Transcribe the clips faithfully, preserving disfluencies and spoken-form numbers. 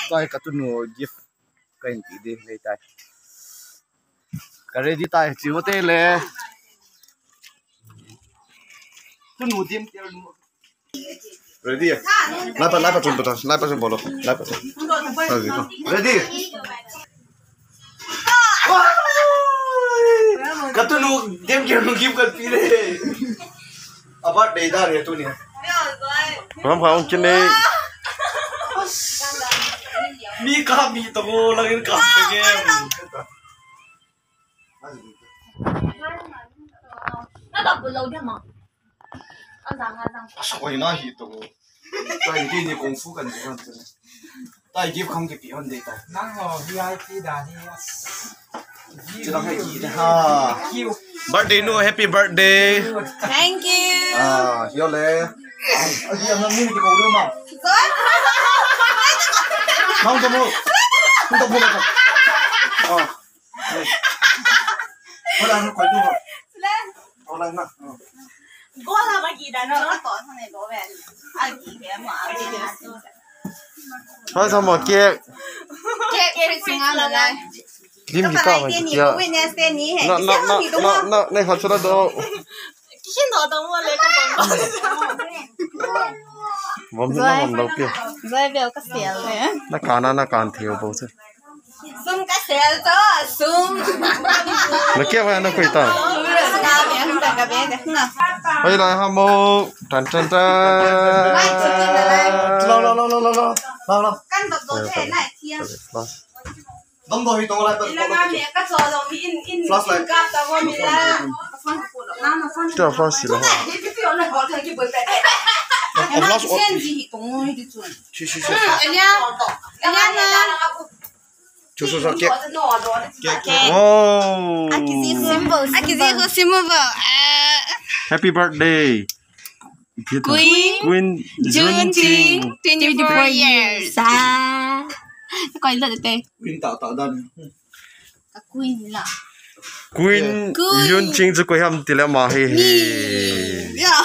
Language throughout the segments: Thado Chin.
Tua hi ka tunu gift ka hin pe ding ahi tai. Ka ready tai, chi ho te le. Tunu dim te nu. Ready? Lai pa, lai pa chun pa ta, lai pa chun bolo, lai pa chun. Ready, go. Ready? Ka tunu dim ke nu gift ka pe le. A birthday da re tuni. Ram kha ong kin nei. Mi ka mi to mo lang in ka pe ke. Na da bu lo de ma. Asa koi na hi to. Tai di ni kung fu kan di kan. Tai gift khang ke pi hon de tai. Nang ho V I P da ni. Chu dang hai ki de ha. Birthday nu, happy birthday. Thank you. Ah, yo le. Aji am ni ki ko lo ma. Nang to mo. Nang to mo. Ah. Hola no ko du. Hola na. Gola ba ki da no to sa ne do ve. A ki ke ma. Hoi sa mo cake. Cake, cake fixing a lai. Lim hi ka ma ki ya. Witness te ni he. Na na na na na na ha chura do. Ki no do mo le ka bom. Bom na bom do ki. Zai bel ka sial le. Na ka na na kan theu bo se. Sum ka sel to, sum. Na ke wa na koi ta. Sum na be, sum ka be de. Na. Hoi lai ha mo. Tan tan tan. Lo lo lo lo lo lo. Lo lo. Kan dok dok the na thia. Dom do hi to lai pa. Ila na me ka cho lo mi in in. Flashlight. Ka ta mo mi la. Phone ko lo. Na na phone. Tua flash si lo ha. Hi ki ti on na ko ta ki bol pe. Flash. Sen ji hi to mo hi ti chun. Si si si. Anya. Anya na. Chu chu chu, cake. Cake, cake. Wow. Akizi symbol. Akizi ho symbol. Ah. Happy birthday. Queen. Queen Jun Ching, twenty-four years. Ah. Koi lo te. Queen ta ta dan. Ka Queen la. Queen. Queen. Yun Ching chu koi ham ti le ama hi hi. Ni. Ya.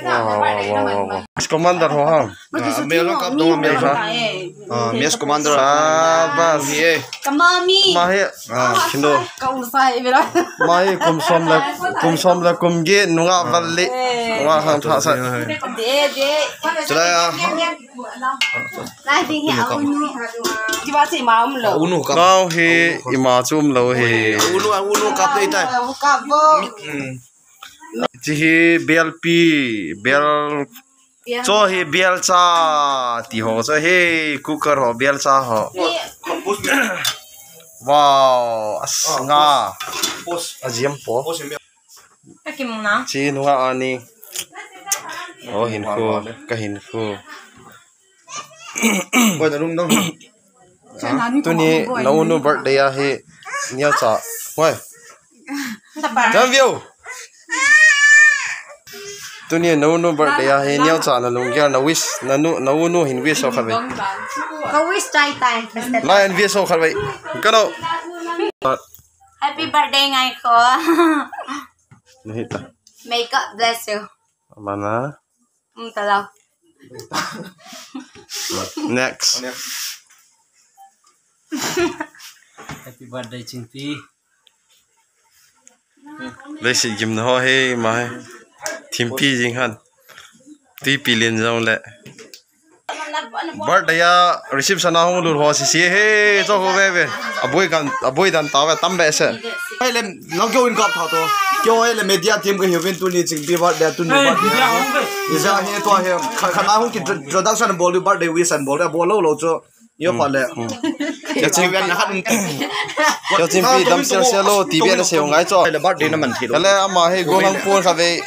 Wow, wow, wow, wow. Commander ho ha. Ah, Mass Commander. Sabas. Hi, eh. Ka mami. Ma hi. Ah, kindo. Ka u sai bela. Ma hi kum som le, kum som le kum get nunga val le. Eh. Wa hang tha sa. De, de. Chulai a. Lai ding hi a unu. Kiba che ma um lo. Unu kap. Nau hi ima chu um lo hi. Unu, unu kap dei tai. Kap bo. Hmm. Chi hi bel pi, bel Cho hi bialcha ti ho, cho hi cooker ho, bialcha ho. Wow, as nga. Ajiam po. Chi nunga ani. Oh, hin khu, ka hin khu. Tuni na unu birthday ahi, neocha. Wai. Jam view. Tuni na unu birthday ahi, neocha na lunggel na wish, na nu, na unu hin wish ho khat ve. Ka wish chai tai. Lai an wish ho khat ve. Kano. Happy birthday ngai ko. Nahi ta. May God bless you. Mana. Um, ta lau. Next. Happy birthday, Chingpi. Leiset gimna ho hi, ma hi. Thimpi jing han. Tuipi len jong le. Birthday a reception a hung lut ho sisi hi, cho ho ve ve. Aboi kan, aboi dan ta ve tam be se. Hai lem, lang kyo in kap tha to. Kyo hai lem media team ka hiuvin tuni Chingpi birthday tuni birthday. Isa hi to hi. Kha, kha na hung ki introduction bol, birthday wish an bol, bol lo lo cho. Yo pa le. Kyo Chingpi dam sel sel lo, T V na se ngai cho. Le birthday na man thi lo. Kale ama hi golang pon kha ve.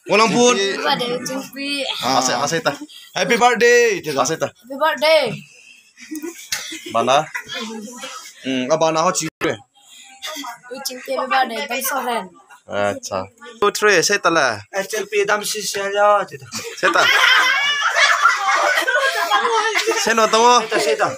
Golangpun. Birthday Chingpi. Ah, ase, ase ta. Happy birthday. Ase ta. Happy birthday. Bana. Hmm, abana ho chi. Chingpi happy birthday, thanks for hen. Acha. Two, three, se ta la. H L P dam si se ya, se ta. Se ta. Se no to. Se ta, se ta.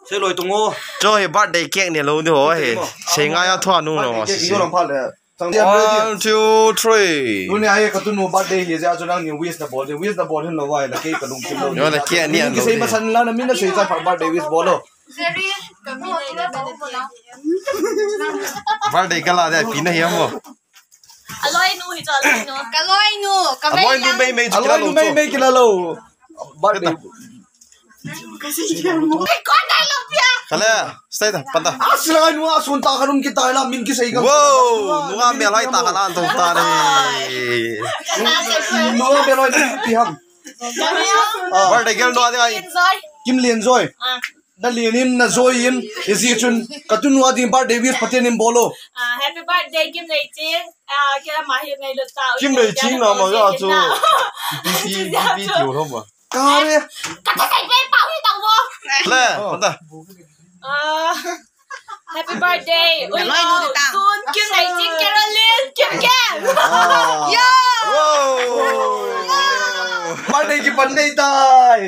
Se loi tung o. Cho hi birthday cake ni lo ni ho hi. Se ngai a thua nu lo. Birthday cake ni lo pha le. One, two, three. Tuni ahi ka tunu birthday hi jeh a chu nangni wish nabol ding, wish nabol hin lou vai la kei ka lungkim lou. Yo, la kei ni an lou ding. Kisei masan la na min nasei chai phat birthday wish bol lou. Birthday ka la de pi na hi mo. Aloi nu hi chu aloi nu. Ka loi nu, ka aloi nu mei mei chu kila lou. Mei mei kila lou. Birthday. Kale, stay da, panta. Asila nua sunta kanun kita la min kisei ka. Wow, nua melhoi ta kana to ta re. Nua melhoi ti ham. Birthday girl nua de ai. Kim Lian Joy. Nalin in, najoi in, iji chun, ka tunu a ding birthday wish Pathen in bol o. Ah, happy birthday, Kim Leiching. Ah, kila ma hi ngailut ta. Kim Leiching na ma ga chu. B P, B P tiu lo ma. Kare. Ka ta sai pe pa hui ta wo. Le, panta. Ah, happy birthday. Ui, loi nu ta. Tun Kim Leiching, Caroline, Kim Kem. Ah. Yo. Wow. Birthday ki birthday tai.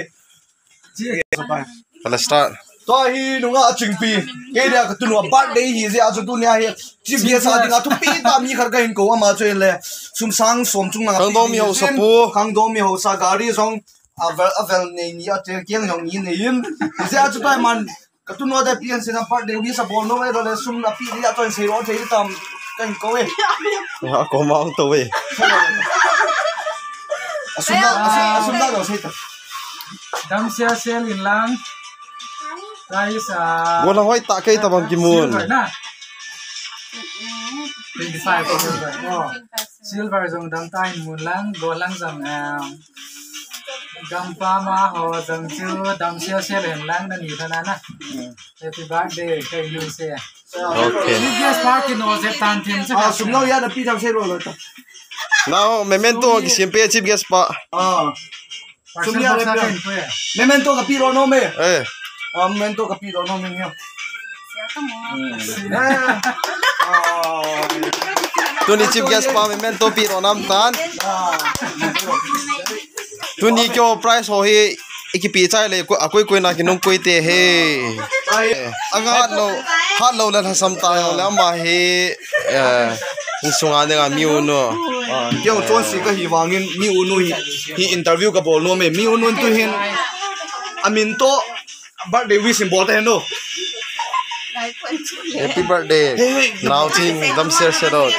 Let's start. Tua hi nunga Chingpi. Kei dia ka tunu a birthday hi jeh a chu tunia hi. Chief guest a dinga thupi tah mi khat kahin kou ama chu le. Sum sang som chung langa. Khangdong mi hausa pu. Khangdong mi hausa gari jong. Avel, avel nei ni ate kiang jong ni nei in. Jeh a chu tua man. Ka tunu a te pian sina birthday wish a bol nom e le sum na pi dia tua sei lo thei tam. Kahin kou e. Ya ko mang to e. Asum na, asum, asum na lo sei ta. Damsel sel in lang. Guys, ah, golang hoi ta kei tabang kimun. Silver na. Twenty-five silver. Oh. Silver jong dam ta in mun lang, golang jong, um, gam pa ma ho jong chu damsel sel in lang nani thana na. Happy birthday, kei nu se. Okay. Chief guest pa kino je tan them chu. Ah, sum lo ya da pi jam se lo lo ta. Now, memento kisem pe chief guest pa. Ah. Sum ya le pe. Memento ka pi lo no me. Eh. Ah, memento ka pi lo no me nyo. Hmm. Eh. Ah. Tuni chief guest pa memento pi lo nam tan. Ah. Tuni kyo prize ho hi ikipi chai le ko, akoi koi na kinung koi te he. Ai. Anga lo, hat lo la thasam ta yo le ama hi, eh, insunga dinga mi unu. Ah, kyo chon si ka hi vangin mi unu hi, hi interview ka bol nom e. Mi unu tu hin amin to birthday wish in bol ta hen no. Happy birthday. Hey, hey. Now ting dam share share out.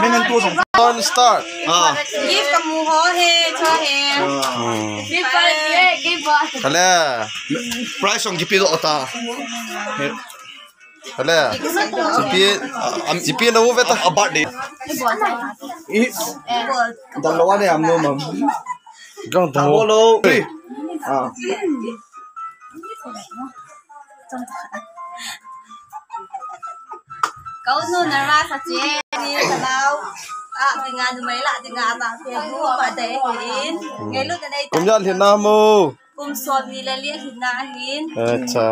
Memento song. Turn start. Ah. Gift ka mu ho he, cho he. Hmm. Gift birthday, gift birthday. Kale. Prize song kipi do ta. Kale. Chipi, ah, am, chipi na uve ta. A birthday. I. Dam lo wa ne am no mam. Gang ta ho. Bolo. Ah. Kau nu nervous a che ni kalau. Ah, dinga numei la dinga ta te bu pa de hin. Ngelu de nei. Kum ya lhin na mo. Kum som ni le li lhin na hin. Acha.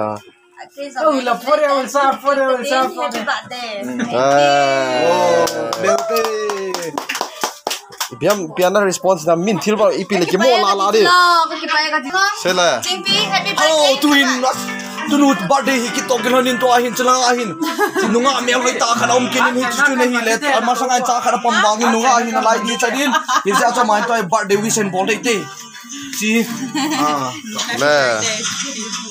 Kau la pore ulsa pore ulsa pore. Happy birthday. Ah. Oh, birthday. Ipi ham, ipi ham na response na min thil ba ipi le kimo la la di. Lo, ka kipai ka di. Sela. Chingpi, happy birthday. Hello, tu hin, tunu birthday hi kitok kin honin tua hin chala ahin. Nunga melhoi ta khat um kin hi chu chu nahi le. Ama sang an cha khat pam vang nunga hin alai di cha din. Hi cha cha mai to birthday wish and birthday te. Chi. Ah. Le.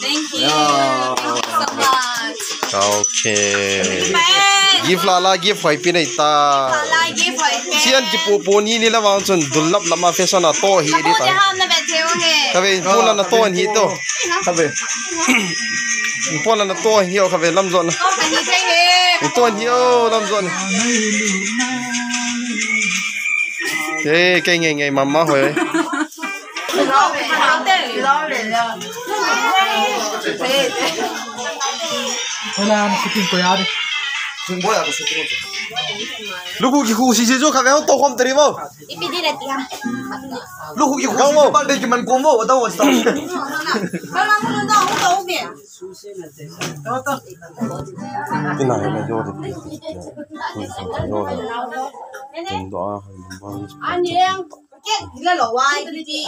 Thank you. Yeah. Thank you so much. Okay. Gift la la, gift hoi pi nei ta. La la, gift hoi pi. Sian kipu pu ni ni la vang chun dul lap lap ma fashion a to hi di ta. Ka ve pu la na to hi to. Ka ve. Pu la na to hi o ka ve lam zon. To hi o lam zon. Ke ke nge nge mama hoi. Hola, shooting ko yaar. Lugu ki khushi se jo kha to khom tari mo. Ipi di na ti ham. Lugu ki khushi se birthday ki man ko mo, ta wo ta. Mama ko no to be. Tina na jo de. Jo de. Ani. Ke dila lo wa, dila di.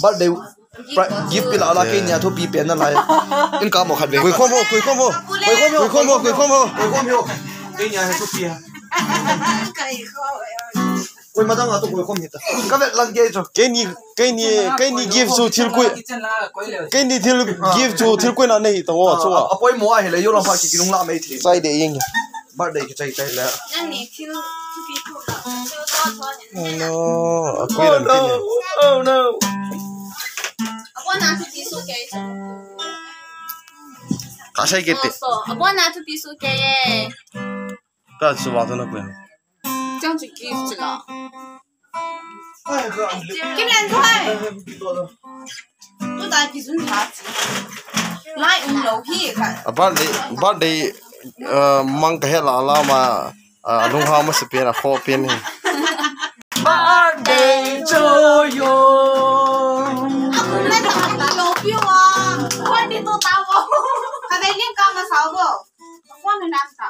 Birthday, Pra-, gift pi la la, keini a thupi pen nalai. In ka mo khat ve. Koi khom ho, koi khom ho. Koi khom ho, koi khom ho, koi khom ho. Koi khom ho. Keini a thupi ha. Koi madang a tu koi khom hita. Ka vet lang kei chu. Keini, keini, keini gift chu thil koi. Keini thil gift chu thil koina nei ta ho chu. A, a poimo a hile yo lang pha ki kilung la mai thi. Sai de yeng. Birthday kichai chai le. Nangni thil thupi thu la. Oh no, a koi lam ti ni. Oh no. Abona thupi su kei. Ka sai ke te. Abona thupi su kei ye. Ka su wa na koi. Chang chu gift chu la. Kim Len Thoi. Tu ta ki sun tha chi. Lai um lo hi ka. A birthday, birthday, uh, mang ka he la la ma, uh, lung ha ma se pen a kho pen ni. Birthday to you. Aku na ta lo piu a. Ko ni to ta wo. Ka dai lim ka ma sa wo. Ko ni na sa.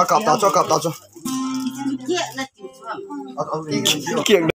A kap ta chu, kap ta chu. Kiek